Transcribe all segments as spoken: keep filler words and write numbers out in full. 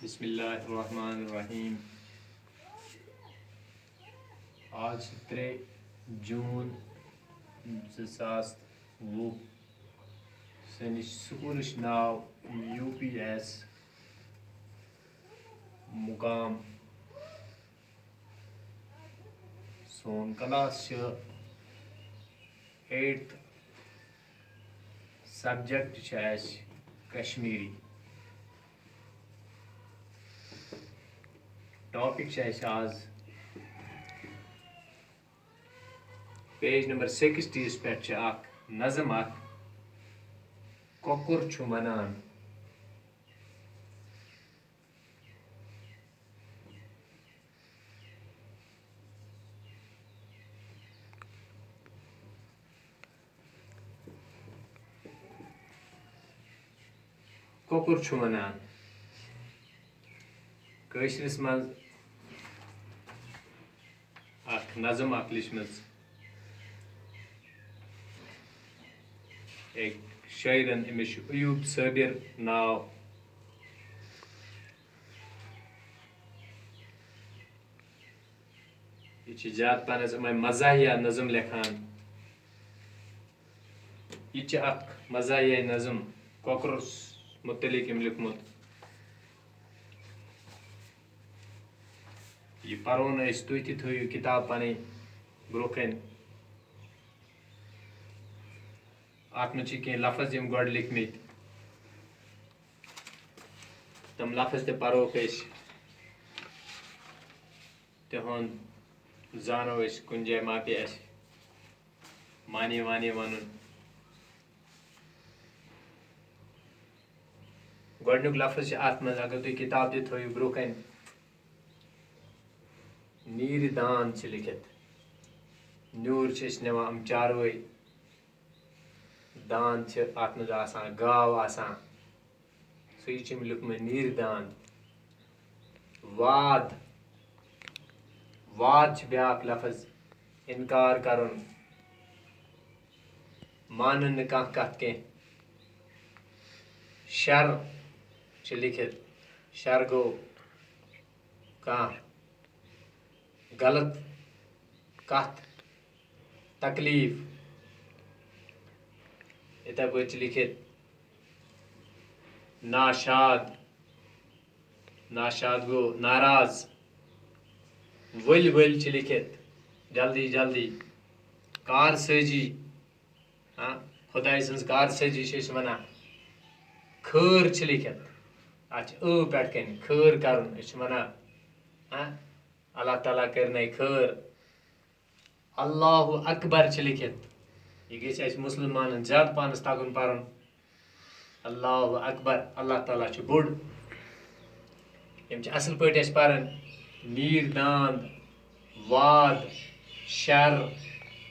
بسم اللہ الرحمن الرحیم۔ آز چھِ ترٛےٚ جوٗن زٕ ساس وُہ۔ سٲنِس سکوٗلَس چھُ ناو یوٗ پی ایس مُقام۔ سون کلاس چھُ ایٹتھ، سبجیکٹ چھُ اَسہِ کشمیٖری۔ ٹاپک چھُ اَسہِ آز پیج نمبر سِکِسٹی یَس پٮ۪ٹھ چھُ اکھ نظم اکھ، کۄکُر چھُ وَنان۔ کۄکُر چھُ وَنان۔ کٲشرِس منٛز اکھ نظم اکھ لیٖچھمٕژ أکۍ شٲعرن، أمِس چھُ ایوب صٲبِر ناو۔ یہِ چھِ زیادٕ پَہنَس یِمَے مزاحیہ نظم لیکھان۔ یہِ تہِ چھِ اکھ مزاحیہ نظم، کۄکرَس مُتعلِق أمۍ لیوٗکھمُت۔ یہِ پَرو نہٕ أسۍ، تُہۍ تہِ تھٲیِو کِتاب پَنٕنۍ برٛونٛہہ کَنہِ۔ اَتھ منٛز چھِ کینٛہہ لفظ یِم گۄڈٕ لیکھمٕتۍ، تِم لفظ تہِ پَروکھ أسۍ، تِہُنٛد زانو أسۍ، کُنہِ جایہِ ما پیٚیہِ اَسہِ معنی وعنی وَنُن۔ گۄڈٕنیُک لفظ چھُ اَتھ منٛز، اگر تُہۍ کِتاب تہِ تھٲیِو برٛونٛہہ کَنہِ، نیٖرِ دانٛد چھِ لیکھِتھ۔ نیوٗر چھِ أسۍ نِوان یِم چاروٲے، دانٛد چھِ اَتھ منٛز آسان، گاو آسان، سُے چھِ أمۍ لیوٗکھمُت نیٖرِ دانٛد۔ واد، واد چھِ بیٛاکھ لفظ، اِنکار کَرُن، مانُن نہٕ کانٛہہ کَتھ کینٛہہ۔ شر چھِ لیکھِتھ، شر گوٚو کانٛہہ غلط کَتھ، تکلیٖف۔ یِتھَے پٲٹھۍ چھِ لیکھِتھ ناشاد، ناشاد گوٚو ناراض۔ ؤلۍ ؤلۍ چھِ لیکھِتھ جلدی جلدی۔ کار سٲزی، ہاں، خۄداے سٕنٛز کار سٲزی چھِ أسۍ وَنان۔ خٲر چھِ لیکھِتھ، اَتھ چھِ ٲ پٮ۪ٹھ کَنہِ، خٲر کَرُن، أسۍ چھِ وَنان، ہاں، اللہ تعالیٰ کَرِ نَے خٲر۔ اللہ اکبر چھِ لیکھِتھ۔ یہِ گژھِ اَسہِ مُسلمانَن زیادٕ پَہنَس تَگُن پَرُن۔ اللہ اکبر، اللہ تعالیٰ چھُ بوٚڑ۔ یِم چھِ اَصٕل پٲٹھۍ اَسہِ پَران۔ نیٖر دانٛد، واد، شر،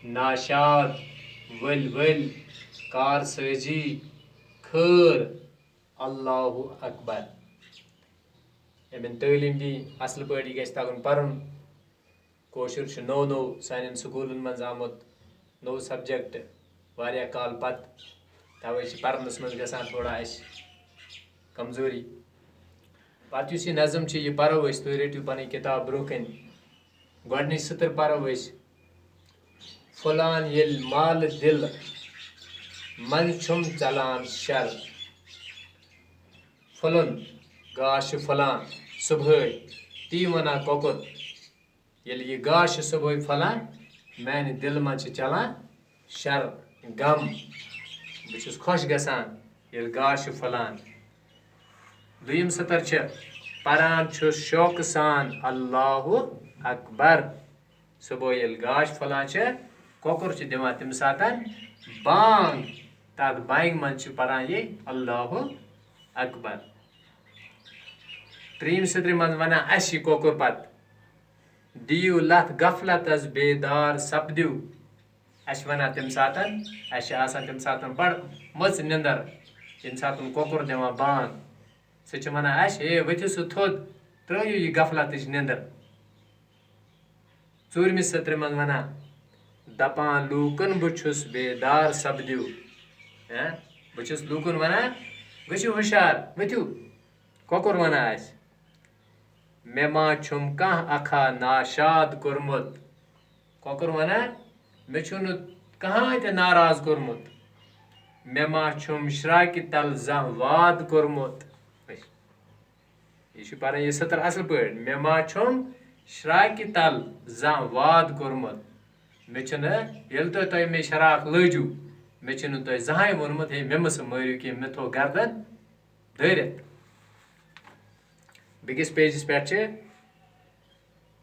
ناشاد، ؤلۍ ؤلۍ، کار سٲزی، خٲر، اللہ اکبر۔ یِمَن تعلیٖم دی اَصٕل پٲٹھۍ، یہِ گژھِ تَگُن پَرُن۔ کٲشُر چھُ نوٚو نوٚو سانٮ۪ن سکوٗلَن منٛز آمُت، نوٚو سبجیکٹ، واریاہ کال پَتہٕ، تَوَے چھِ پَرنَس منٛز گژھان تھوڑا اَسہِ کمزوٗری۔ پَتہٕ یُس یہِ نظم چھِ، یہِ پَرو أسۍ، تُہۍ رٔٹِو پَنٕنۍ کِتاب برٛونٛہہ کَنہِ۔ گۄڈٕنِچ سطر پَرو أسۍ۔ پھۄلان ییٚلہِ مالہٕ دِل، منٛز چھُم ژَلان شَر۔ پھۄلُن، گاش چھُ پھۄلان صُبحٲے، تی وَنان کۄکُر۔ ییٚلہِ یہِ گاش چھُ صُبحٲے پھۄلان، میٛانہِ دِلہٕ منٛز چھِ چَلان شَر، غم۔ بہٕ چھُس خۄش گژھان، ییٚلہِ گاش چھُ پھۄلان۔ دوٚیِم سطر چھِ، پَران چھُس شوقہٕ سان اللہ اکبر۔ صُبحٲے ییٚلہِ گاش پھۄلان چھِ، کۄکُر چھُ دِوان تَمہِ ساتَن بانٛگ۔ تَتھ بانٛگہِ منٛز چھُ پَران یہِ اللہ اکبر۔ ترٛیٚیِم سطرِ منٛز وَنان اَسہِ یہِ کۄکُر پَتہٕ، دِیِو لَتھ غفلتَس بیدار سَپدِو۔ اَسہِ وَنان تَمہِ ساتَن، اَسہِ چھِ آسان تَمہِ ساتَن بَڑٕ مٔژ نِندَر، ییٚمہِ ساتَن کۄکُر دِوان بانٛگ۔ سُہ چھُ وَنان اَسہِ، "ہے، ؤتھِو سا تھوٚد، ترٛٲیِو یہِ غفلتٕچ نِندٕر۔" ژوٗرمہِ سطرِ منٛز وَنان، دَپان لوٗکَن بہٕ چھُس بیدار سَپدِو۔ ہہ؟ بہٕ چھُس لوٗکَن وَنان، "گٔژھِو ہُشار، ؤتھِو۔" کۄکُر وَنان اَسہِ، مےٚ ما چھُم کانٛہہ اکھا ناشاد کوٚرمُت۔ کۄکُر وَنان، مےٚ چھُنہٕ کٕہٕنۍ تہِ ناراض کوٚرمُت۔ مےٚ ما چھُم شراکہِ تل زانٛہہ واد کوٚرمُت۔ یہِ چھُ پَران یہِ سطر اَصٕل پٲٹھۍ۔ مےٚ ما چھُم شراکہِ تل زانٛہہ واد کوٚرمُت۔ مےٚ چھُنہٕ، ییٚلہِ تۄہہِ، تۄہہِ مےٚ شراکھ لٲجِو، مےٚ چھُنہٕ تۄہہِ زٕہٕنۍ ووٚنمُت، ہے، مےٚ مہٕ سا مٲرِو کینٛہہ، مےٚ تھوٚو گردن دٲرِتھ۔ بیٚکِس پیجَس پٮ۪ٹھ چھِ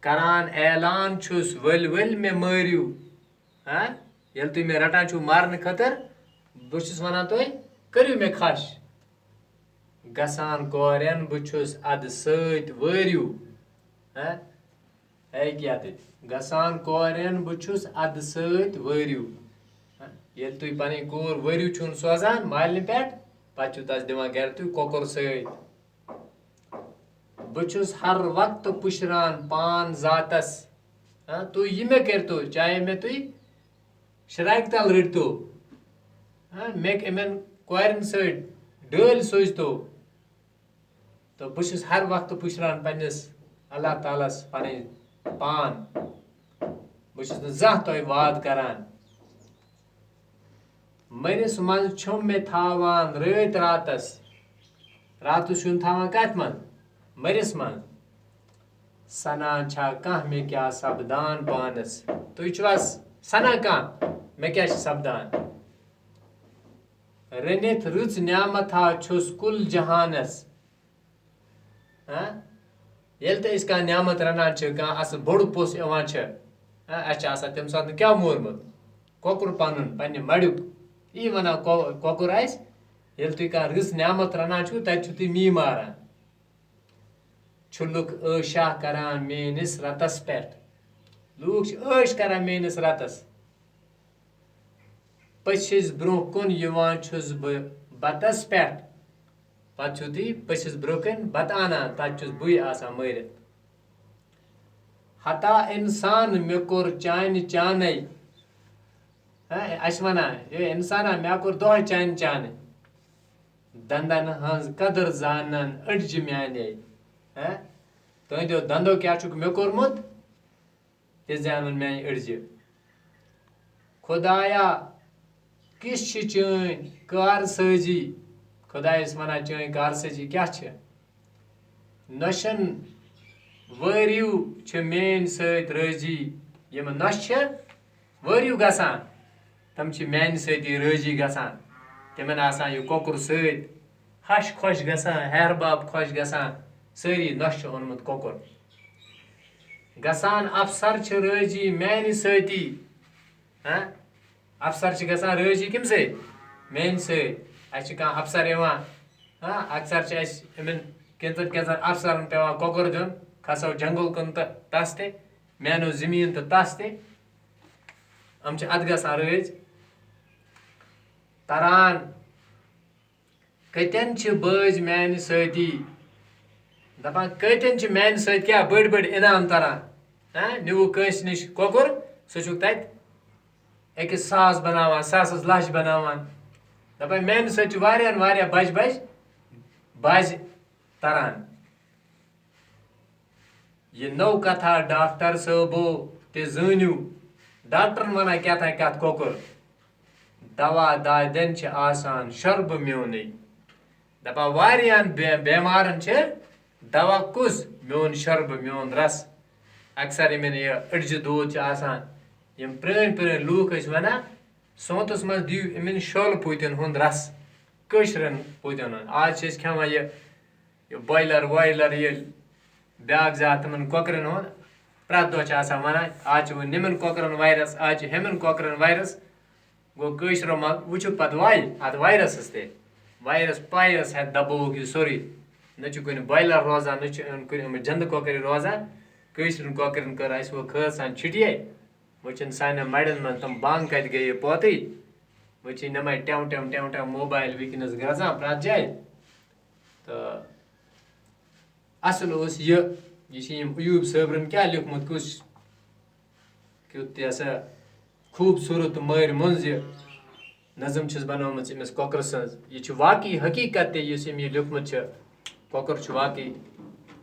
کران اعلان چھُس، ؤلۍ ؤلۍ مےٚ مٲرِو۔ ہاں؟ ییٚلہِ تُہۍ مےٚ رَٹان چھِو مارنہٕ خٲطرٕ، بہٕ چھُس وَنان تۄہہِ، کٔرِو مےٚ خَش۔ گژھان کورٮ۪ن بہٕ چھُس اَدٕ سۭتۍ وٲرِو۔ ہاں؟ ہے کیٛاہ تہِ؟ گژھان کورٮ۪ن بہٕ چھُس اَدٕ سۭتۍ وٲرِو۔ ہاں؟ ییٚلہِ تُہۍ پَنٕنۍ کوٗر وٲرِو چھُو نہٕ سوزان مالنہِ پٮ۪ٹھ، پَتہٕ چھِو تَس دِوان گَرِ تُہۍ کۄکُر سۭتۍ۔ بہٕ چھُس ہر وقتہٕ پُشران پان ذاتس۔ ہاں، تُہۍ یہِ مےٚ کٔرۍتو، چاہے مےٚ تُہۍ شراکہِ تل رٔٹۍتو، ہاں، مےٚ یِمن کورٮ۪ن سۭتۍ ڈٲلۍ سوٗزتو، تہٕ بہٕ چھُس ہر وقتہٕ پُشران پننِس اللہ تعالیٰ ہس پنٕنۍ پان۔ بہٕ چھُس نہٕ زانٛہہ تۄہہِ وعدٕ کران۔ مٔرِس منٛز چھُم مےٚ تھاوان رٲتۍ راتس۔ راتس چھُم تھاوان کتھ منٛز؟ مٔرِس منٛز۔ سنان چھا کانٛہہ مےٚ کیٛاہ سپدان پانس؟ تُہۍ چھِو حظ سنان کانٛہہ مےٚ کیٛاہ چھِ سپدان؟ رٔنِتھ رٕژ نعمت ہا چھُس کُل جہانس۔ ہاں؟ ییٚلہِ تہِ أسۍ کانٛہہ نعمت رَنان چھِ، کانٛہہ اَصٕل بوٚڑ پوٚژھ یِوان چھِ، ہاں، اَسہِ چھِ آسان تَمہِ ساتہٕ نہٕ کیٛاہ مورمُت؟ کۄکُر پَنُن، پنٛنہِ مَڑیُک۔ یی وَنان کۄ-، کۄکُر آسہِ، ییٚلہِ تُہۍ کانٛہہ رٕژ نعمت رَنان چھِو، تَتہِ چھِو تُہۍ می ماران۔ چھُ لُکھ عٲشا کَران میٛٲنِس رَتَس پٮ۪ٹھ۔ لوٗکھ چھِ عٲش کَران میٛٲنِس رَتَس۔ پٔژھِس برٛونٛہہ کُن یِوان چھُس بہٕ بَتَس پٮ۪ٹھ۔ پَتہٕ چھِو تُہۍ پٔژھِس برٛونٛہہ کَنہِ بَتہٕ اَنان، تَتہِ چھُس بٕے آسان مٲرِتھ۔ ہتا اِنسان مےٚ کوٚر چانہِ چانَے۔ ہہ، اَسہِ وَنان، ہے اِنسانا، مےٚ کوٚر دۄہَے چانہِ چانَے۔ دَنٛدَن ہٕنٛز قدٕر زانَن أڈجہِ میٛانے۔ ہہ؟ تُہٕنٛدیو دَنٛدو کیٛاہ چھُکھ مےٚ کوٚرمُت؟ تہِ زانَن میٛانہِ أڈجہِ۔ خۄدایا، کِژھ چھِ چٲنۍ کارسٲزی؟ خۄدایَس وَنان، چٲنۍ کارسٲزی کیٛاہ چھِ؟ نۄشَن وٲرِو چھِ میٛٲنۍ سۭتۍ رٲضی۔ یِم نۄشہِ چھِ، وٲرِو گژھان، تِم چھِ میٛانہِ سۭتی رٲضی گژھان۔ تِمَن آسان یہِ کۄکُر سۭتۍ، ہَش خۄش گژھان، ہیہَر باب خۄش گژھان، سٲری نۄشہِ چھِ اوٚنمُت کۄکُر۔ گژھان افسر چھِ رٲضی میٛانہِ سۭتی۔ ہاں؟ افسر چھِ گژھان رٲضی کَمہِ سۭتۍ؟ میٛانہِ سۭتۍ۔ اَسہِ چھِ کانٛہہ افسر یِوان، ہاں، اکثر چھِ اَسہِ یِمَن کینٛژَن کینٛژَن افسرَن پٮ۪وان کۄکُر دیُن، کھسو جنگل کُن تہٕ تَس تہِ، مینو زٔمیٖن تہٕ تَس تہِ۔ یِم چھِ اَتھ گژھان رٲضۍ۔ تران کَتٮ۪ن چھِ بٲژ میٛانہِ سۭتی؟ دَپان، کَتٮ۪ن چھِ میٛانہِ سۭتۍ کیٛاہ بٔڑۍ بٔڑۍ انعام تران؟ ہاں، نیوٗ کٲنٛسہِ نِش کۄکُر، سُہ چھُکھ تَتہِ أکِس ساس بَناوان، ساسَس لَچھ بَناوان۔ دَپان، میٛانہِ سۭتۍ چھِ واریاہَن واریاہ بَجہِ بَجہِ بَجہِ تران۔ یہِ نٔو کَتھا ڈاکٹر صٲبو تہِ زٲنِو۔ ڈاکٹرن وَنان کیٛاہ تام کَتھ کۄکُر۔ دوا دادٮ۪ن چھِ آسان شۄربہٕ میونٕے۔ دَپان واریاہَن بے-، بٮ۪مارَن چھِ دوا کُس؟ میون شۄربہٕ، میون رَس۔ اکثر یِمَن یہِ أڈجہِ دود چھِ آسان، یِم پرٛٲنۍ پرٛٲنۍ لوٗکھ ٲسۍ وَنان، سونٛتَس منٛز دِیِو یِمَن شۄل پوٗتٮ۪ن ہُنٛد رَس، کٲشرٮ۪ن پوٗتٮ۪ن ہُنٛد۔ آز چھِ أسۍ کھٮ۪وان یہِ، یہِ بویلَر وویلَر، یہِ بیٛاکھ زاتھ تِمَن کۄکرَن ہُنٛد۔ پرٛٮ۪تھ دۄہ چھِ آسان وَنان، آز چھِ وۄنۍ یِمَن کۄکرَن وایرَس، آز چھِ ہُمَن کۄکرَن وایرَس۔ گوٚو کٲشرٮ۪و ما وٕچھُکھ پَتہٕ وَے اَتھ وایرَسَس تہِ؟ وایرَس پایرَس ہٮ۪تھ دَبووُکھ یہِ سورُے۔ نہ چھُ کُنہِ بویلَر روزان، نہ چھُ کُنہِ یِم جَندٕ کۄکرِ روزان۔ کٲشرٮ۪ن کۄکرَن کٔر اَسہِ وۄنۍ خٲر سان چھُٹیے۔ وۄنۍ چھِنہٕ سانٮ۪ن مَڑٮ۪ن منٛز تِم بانٛگ کَتہِ گٔیے پوتٕے۔ وۄنۍ چھِ یِمَے ٹٮ۪و ٹٮ۪و ٹٮ۪و ٹٮ۪و موبایِل وٕنکیٚنَس گرٛزان پرٛٮ۪تھ جایہِ۔ تہٕ اَصٕل اوس یہِ، یہِ چھِ یِم ایوٗب صٲبرَن کیٛاہ لیوٗکھمُت، کُس کیُتھ یہِ ہسا خوٗبصوٗرت مٲرۍ مٔنٛز یہِ نظم چھِس بنٲومٕژ أمِس کۄکرٕ سٕنٛز۔ یہِ چھِ واقعی حقیٖقت تہِ، یُس أمۍ یہِ لیوٗکھمُت چھِ۔ کۄکُر چھُ واقعی